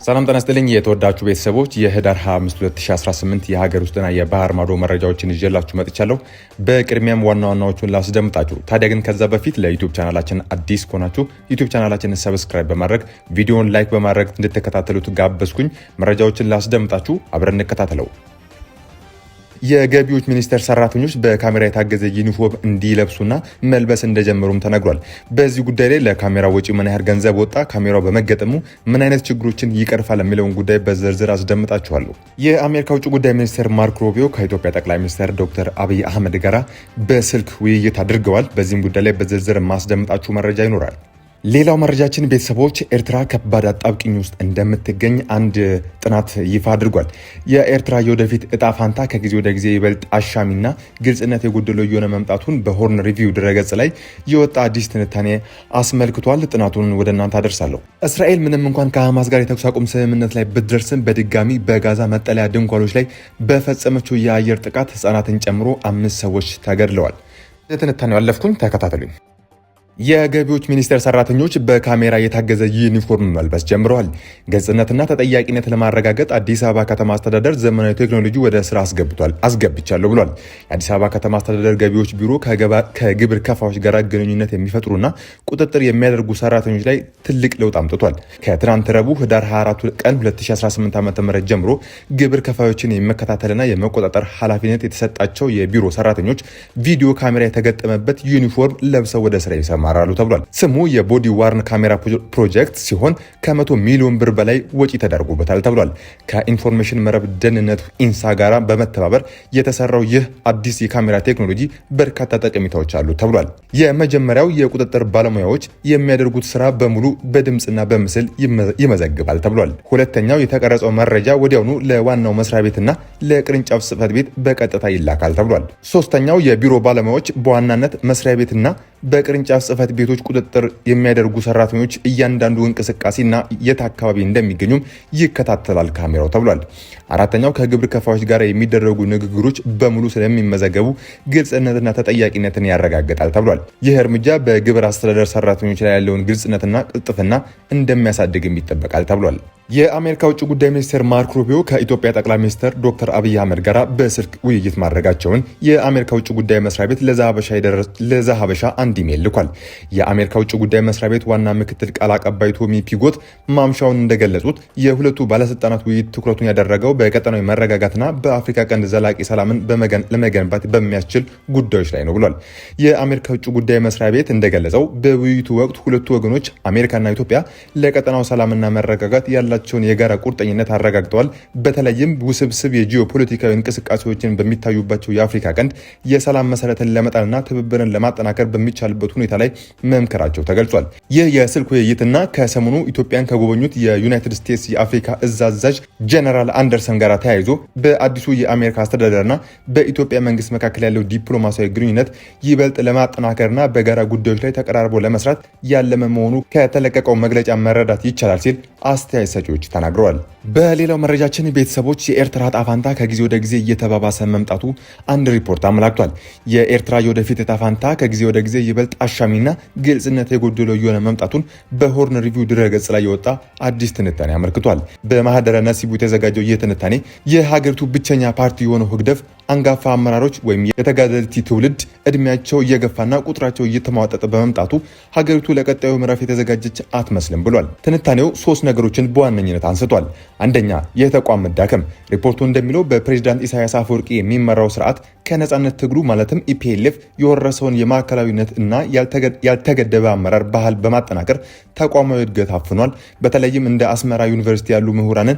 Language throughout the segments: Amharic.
ሰላም ጤና ይስጥልኝ የተወዳችሁ ቤተሰቦች፣ የህዳር 25 2018 የሀገር ውስጥና የባህር ማዶ መረጃዎችን ይዤላችሁ መጥቻለሁ። በቅድሚያም ዋና ዋናዎቹን ላስደምጣችሁ። ታዲያ ግን ከዛ በፊት ለ YouTube ቻናላችን አዲስ ከሆናችሁ YouTube ቻናላችንን subscribe በማድረግ፣ ቪዲዮን like በማድረግ እንድትከታተሉት ጋበዝኩኝ። መረጃዎችን ላስደምጣችሁ፣ አብረን እንከታተለው። የገቢዎች ሚኒስቴር ሰራተኞች በካሜራ የታገዘ ዩኒፎርም እንዲለብሱና መልበስ እንደጀመሩም ተነግሯል። በዚህ ጉዳይ ላይ ለካሜራ ወጪ ምን ያህል ገንዘብ ወጣ፣ ካሜራው በመገጠሙ ምን አይነት ችግሮችን ይቀርፋል የሚለውን ጉዳይ በዝርዝር አስደምጣችኋለሁ። የአሜሪካ ውጭ ጉዳይ ሚኒስትር ማርክ ሩቢዮ ከኢትዮጵያ ጠቅላይ ሚኒስትር ዶክተር አብይ አህመድ ጋር በስልክ ውይይት አድርገዋል። በዚህም ጉዳይ ላይ በዝርዝር ማስደምጣችሁ መረጃ ይኖራል። ሌላው መረጃችን ቤተሰቦች፣ ኤርትራ ከባድ አጣብቂኝ ውስጥ እንደምትገኝ አንድ ጥናት ይፋ አድርጓል። የኤርትራ የወደፊት እጣ ፋንታ ከጊዜ ወደ ጊዜ ይበልጥ አሻሚና ግልጽነት የጎደለው እየሆነ መምጣቱን በ Horn Review ድረገጽ ላይ የወጣ አዲስ ትንታኔ አስመልክቷል። ጥናቱን ወደ እናንተ አደርሳለሁ። እስራኤል ምንም እንኳን ከሐማስ ጋር የተኩስ አቁም ስምምነት ላይ ብትደርስም በድጋሚ በጋዛ መጠለያ ድንኳኖች ላይ በፈጸመችው የአየር ጥቃት ህጻናትን ጨምሮ አምስት ሰዎች ተገድለዋል። ለትንታኔው አለፍኩኝ፣ ተከታተሉኝ። የገቢዎች ሚኒስቴር ሰራተኞች በካሜራ የታገዘ ዩኒፎርም መልበስ ጀምረዋል። ግልጽነትና ተጠያቂነት ለማረጋገጥ አዲስ አበባ ከተማ አስተዳደር ዘመናዊ ቴክኖሎጂ ወደ ስራ አስገብቷል አስገብቻለሁ ብሏል። የአዲስ አበባ ከተማ አስተዳደር ገቢዎች ቢሮ ከግብር ከፋዮች ጋር ግንኙነት የሚፈጥሩና ቁጥጥር የሚያደርጉ ሰራተኞች ላይ ትልቅ ለውጥ አምጥቷል። ከትናንት ረቡዕ ህዳር 24 ቀን 2018 ዓ.ም ጀምሮ ግብር ከፋዮችን የመከታተልና የመቆጣጠር ኃላፊነት የተሰጣቸው የቢሮ ሰራተኞች ቪዲዮ ካሜራ የተገጠመበት ዩኒፎርም ለብሰው ወደ ስራ ይሰማራሉ ተብሏል። ስሙ የ body worn camera ፕሮጀክት ሲሆን ከ100 ሚሊዮን ብር በላይ ወጪ ተደርጎበታል ተብሏል። ከኢንፎርሜሽን መረብ ደህንነት ኢንሳ ጋራ በመተባበር የተሰራው ይህ አዲስ የካሜራ ቴክኖሎጂ በርካታ ጠቀሜታዎች አሉት ተብሏል። የመጀመሪያው የቁጥጥር ባለሙያዎች የሚያደርጉት ስራ በሙሉ በድምፅና በምስል ይመዘግባል ተብሏል። ሁለተኛው የተቀረጸው መረጃ ወዲያውኑ ለዋናው መስሪያ ቤትና ለቅርንጫፍ ጽህፈት ቤት በቀጥታ ይላካል ተብሏል። ሶስተኛው የቢሮ ባለሙያዎች በዋናነት መስሪያ ቤትና በቅርንጫፍ ጽህፈት ቤቶች ቁጥጥር የሚያደርጉ ሰራተኞች እያንዳንዱ እንቅስቃሴና የት አካባቢ እንደሚገኙም ይከታተላል ካሜራው ተብሏል። አራተኛው ከግብር ከፋዮች ጋር የሚደረጉ ንግግሮች በሙሉ ስለሚመዘገቡ ግልጽነትና ተጠያቂነትን ያረጋግጣል ተብሏል። ይህ እርምጃ በግብር አስተዳደር ሰራተኞች ላይ ያለውን ግልጽነትና ቅልጥፍና እንደሚያሳድግም ይጠበቃል ተብሏል። የአሜሪካ ውጭ ጉዳይ ሚኒስትር ማርክ ሩቢዮ ከኢትዮጵያ ጠቅላይ ሚኒስትር ዶክተር አብይ አህመድ ጋር በስልክ ውይይት ማድረጋቸውን የአሜሪካ ውጭ ጉዳይ መስሪያ ቤት ለዘሀበሻ አንድ ኢሜል ልኳል። የአሜሪካ ውጭ ጉዳይ መስሪያ ቤት ዋና ምክትል ቃል አቀባይ ቶሚ ፒጎት ማምሻውን እንደገለጹት የሁለቱ ባለስልጣናት ውይይት ትኩረቱን ያደረገው በቀጠናዊ መረጋጋትና በአፍሪካ ቀንድ ዘላቂ ሰላምን ለመገንባት በሚያስችል ጉዳዮች ላይ ነው ብሏል። የአሜሪካ ውጭ ጉዳይ መስሪያ ቤት እንደገለጸው በውይይቱ ወቅት ሁለቱ ወገኖች አሜሪካና ኢትዮጵያ ለቀጠናው ሰላምና መረጋጋት ያላቸውን የጋራ ቁርጠኝነት አረጋግጠዋል። በተለይም ውስብስብ የጂኦፖለቲካዊ እንቅስቃሴዎችን በሚታዩባቸው የአፍሪካ ቀንድ የሰላም መሰረትን ለመጣልና ትብብርን ለማጠናከር በሚቻልበት ሁኔታ ላይ መምከራቸው ተገልጿል። ይህ የስልክ ውይይትና ከሰሞኑ ኢትዮጵያን ከጎበኙት የዩናይትድ ስቴትስ የአፍሪካ እዝ አዛዥ ጀነራል አንደርሰን ጋር ተያይዞ በአዲሱ የአሜሪካ አስተዳደርና በኢትዮጵያ መንግስት መካከል ያለው ዲፕሎማሲያዊ ግንኙነት ይበልጥ ለማጠናከርና በጋራ ጉዳዮች ላይ ተቀራርቦ ለመስራት ያለመ መሆኑ ከተለቀቀው መግለጫ መረዳት ይቻላል ሲል አስተያየት ሰጪዎች ተናግረዋል። በሌላው መረጃችን ቤተሰቦች፣ የኤርትራ ዕጣ ፋንታ ከጊዜ ወደ ጊዜ እየተባባሰ መምጣቱ አንድ ሪፖርት አመላክቷል። የኤርትራ የወደፊት ዕጣ ፋንታ ከጊዜ ወደ ጊዜ ይበልጥ አሻሚና ግልጽነት የጎደለው እየሆነ መምጣቱን በ Horn Review ድረገጽ ላይ የወጣ አዲስ ትንታኔ አመልክቷል። በማህደረ ነሲቡ የተዘጋጀው ይህ ትንታኔ የሀገሪቱ ብቸኛ ፓርቲ የሆነው ህግደፍ አንጋፋ አመራሮች ወይም የተጋደልቲ ትውልድ እድሜያቸው እየገፋና ቁጥራቸው እየተሟጠጠ በመምጣቱ ሀገሪቱ ለቀጣዩ ምዕራፍ የተዘጋጀች አትመስልም ብሏል። ትንታኔው ሶስት ነገሮችን በዋነኝነት አንስቷል። አንደኛ፣ የተቋም መዳከም። ሪፖርቱ እንደሚለው በፕሬዚዳንት ኢሳያስ አፈወርቂ የሚመራው ስርዓት ከነጻነት ትግሉ ማለትም EPLF የወረሰውን የማዕከላዊነት እና ያልተገደበ አመራር ባህል በማጠናከር ተቋማዊ እድገት አፍኗል። በተለይም እንደ አስመራ ዩኒቨርሲቲ ያሉ ምሁራንን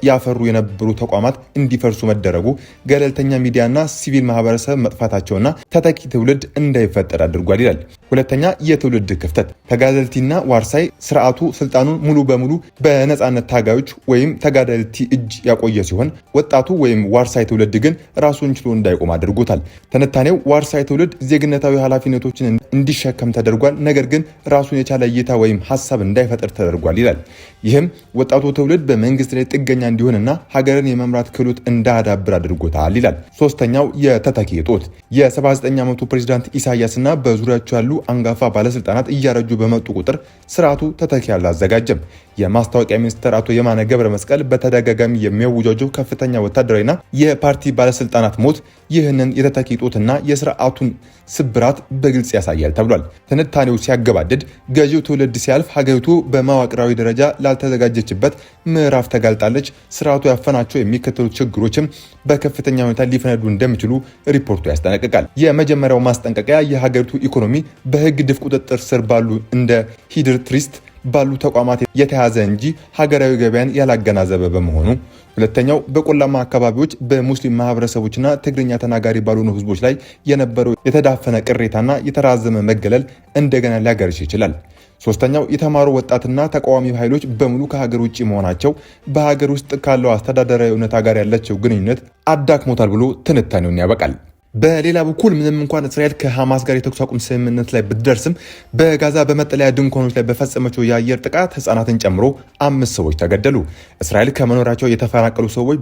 ያፈሩ የነበሩ ተቋማት እንዲፈርሱ መደረጉ፣ ገለልተኛ ሚዲያና ሲቪል ማህበረሰብ መጥፋታቸውና ተተኪ ትውልድ እንዳይፈጠር አድርጓል ይላል። ሁለተኛ፣ የትውልድ ክፍተት። ተጋደልቲና ዋርሳይ ስርዓቱ ስልጣኑን ሙሉ በሙሉ በነጻነት ታጋዮች ወይም ተጋደልቲ እጅ ያቆየ ሲሆን ወጣቱ ወይም ዋርሳይ ትውልድ ግን ራሱን ችሎ እንዳይቆም እንዲያቆም አድርጎታል። ትንታኔው ዋርሳይ ትውልድ ዜግነታዊ ኃላፊነቶችን እንዲሸከም ተደርጓል፣ ነገር ግን ራሱን የቻለ እይታ ወይም ሀሳብ እንዳይፈጥር ተደርጓል ይላል። ይህም ወጣቱ ትውልድ በመንግስት ላይ ጥገኛ እንዲሆንና ሀገርን የመምራት ክህሎት እንዳያዳብር አድርጎታል ይላል። ሶስተኛው የተተኪ እጦት። የ79 ዓመቱ ፕሬዚዳንት ኢሳያስና በዙሪያቸው ያሉ አንጋፋ ባለስልጣናት እያረጁ በመጡ ቁጥር ስርዓቱ ተተኪ አላዘጋጀም። የማስታወቂያ ሚኒስትር አቶ የማነ ገብረ መስቀል በተደጋጋሚ የሚያውጇቸው ከፍተኛ ወታደራዊና የፓርቲ ባለስልጣናት ሞት ይህንን የተተኪ እጦትና የስርዓቱን ስብራት በግልጽ ያሳያል ተብሏል። ትንታኔው ሲያገባድድ ገዢው ትውልድ ሲያልፍ ሀገሪቱ በመዋቅራዊ ደረጃ ላልተዘጋጀችበት ምዕራፍ ተጋልጣለች። ስርዓቱ ያፈናቸው የሚከተሉት ችግሮችም በከፍተኛ ሁኔታ ሊፈነዱ እንደሚችሉ ሪፖርቱ ያስጠነቅቃል። የመጀመሪያው ማስጠንቀቂያ የሀገሪቱ ኢኮኖሚ በህግደፍ ቁጥጥር ስር ባሉ እንደ ሂድር ትሪስት ባሉ ተቋማት የተያዘ እንጂ ሀገራዊ ገበያን ያላገናዘበ በመሆኑ፣ ሁለተኛው በቆላማ አካባቢዎች በሙስሊም ማህበረሰቦችና ትግርኛ ተናጋሪ ባልሆኑ ህዝቦች ላይ የነበረው የተዳፈነ ቅሬታና የተራዘመ መገለል እንደገና ሊያገረሽ ይችላል። ሶስተኛው የተማሩ ወጣትና ተቃዋሚ ኃይሎች በሙሉ ከሀገር ውጭ መሆናቸው በሀገር ውስጥ ካለው አስተዳደራዊ እውነታ ጋር ያላቸው ግንኙነት አዳክሞታል ብሎ ትንታኔውን ያበቃል። በሌላ በኩል ምንም እንኳን እስራኤል ከሐማስ ጋር የተኩስ አቁም ስምምነት ላይ ብትደርስም በጋዛ በመጠለያ ድንኳኖች ላይ በፈጸመችው የአየር ጥቃት ህጻናትን ጨምሮ 5 ሰዎች ተገደሉ። እስራኤል ከመኖሪያቸው የተፈናቀሉ ሰዎች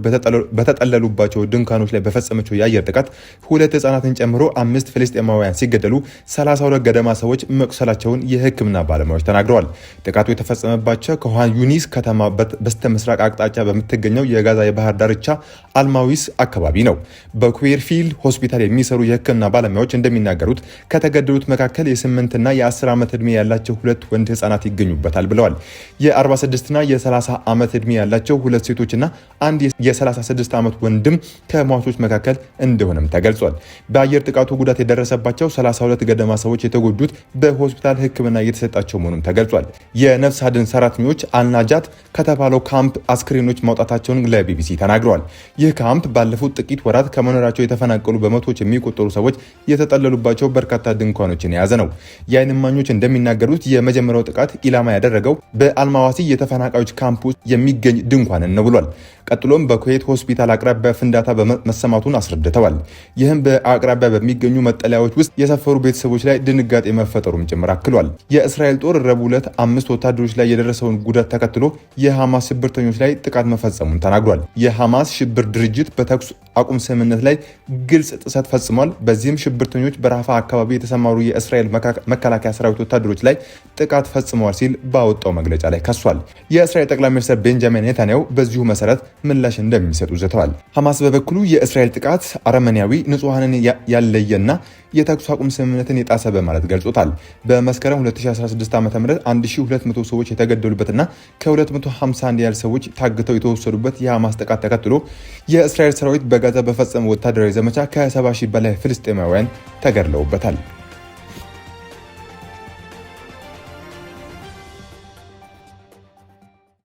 በተጠለሉባቸው ድንኳኖች ላይ በፈጸመችው የአየር ጥቃት 2 ህጻናትን ጨምሮ 5 ፍልስጤማውያን ሲገደሉ 32 ገደማ ሰዎች መቁሰላቸውን የሕክምና ባለሙያዎች ተናግረዋል። ጥቃቱ የተፈጸመባቸው ከኻን ዩኒስ ከተማ በስተምስራቅ አቅጣጫ በምትገኘው የጋዛ የባህር ዳርቻ አልማዊስ አካባቢ ነው። በኩዌርፊል ሆስፒታል የሚሰሩ የህክምና ባለሙያዎች እንደሚናገሩት ከተገደሉት መካከል የ8ና የ10 ዓመት ዕድሜ ያላቸው 2 ወንድ ህጻናት ይገኙበታል ብለዋል። የ46ና የ30 ዓመት ዕድሜ ያላቸው 2 ሴቶችና አንድ የ36 ዓመት ወንድም ከሟቾች መካከል እንደሆነም ተገልጿል። በአየር ጥቃቱ ጉዳት የደረሰባቸው 32 ገደማ ሰዎች የተጎዱት በሆስፒታል ህክምና እየተሰጣቸው መሆኑም ተገልጿል። የነፍስ አድን ሰራተኞች አልናጃት ከተባለው ካምፕ አስክሬኖች ማውጣታቸውን ለቢቢሲ ተናግረዋል። ይህ ካምፕ ባለፉት ጥቂት ወራት ከመኖሪያቸው የተፈናቀሉ በመቶዎች የሚቆጠሩ ሰዎች የተጠለሉባቸው በርካታ ድንኳኖችን የያዘ ነው። የዓይን እማኞች እንደሚናገሩት የመጀመሪያው ጥቃት ኢላማ ያደረገው በአልማዋሲ የተፈናቃዮች ካምፕ ውስጥ የሚገኝ ድንኳንን ነው ብሏል። ቀጥሎም በኩዌት ሆስፒታል አቅራቢያ ፍንዳታ መሰማቱን አስረድተዋል። ይህም በአቅራቢያ በሚገኙ መጠለያዎች ውስጥ የሰፈሩ ቤተሰቦች ላይ ድንጋጤ መፈጠሩም ጭምር አክሏል። የእስራኤል ጦር ረቡዕ ዕለት 5 ወታደሮች ላይ የደረሰውን ጉዳት ተከትሎ የሐማስ ሽብርተኞች ላይ ጥቃት መፈጸሙን ተናግሯል። የሐማስ ሽብር ድርጅት በተኩስ አቁም ስምምነት ላይ ግልጽ ጥሰት ፈጽሟል። በዚህም ሽብርተኞች በራፋ አካባቢ የተሰማሩ የእስራኤል መከላከያ ሰራዊት ወታደሮች ላይ ጥቃት ፈጽመዋል ሲል ባወጣው መግለጫ ላይ ከሷል። የእስራኤል ጠቅላይ ሚኒስትር ቤንጃሚን ኔታንያሁ በዚሁ መሰረት ምላሽ እንደሚሰጡ ዝተዋል። ሐማስ በበኩሉ የእስራኤል ጥቃት አረመኔያዊ፣ ንጹሐንን ያለየና የተኩስ አቁም ስምምነትን የጣሰ በማለት ገልጾታል። በመስከረም 2016 ዓ.ም 1200 ሰዎች የተገደሉበትና ከ251 ያህል ሰዎች ታግተው የተወሰዱበት የሐማስ ጥቃት ተከትሎ የእስራኤል ሰራዊት በጋዛ በፈጸመው ወታደራዊ ዘመቻ ከ70 ሺህ በላይ ፍልስጤማውያን ተገድለውበታል።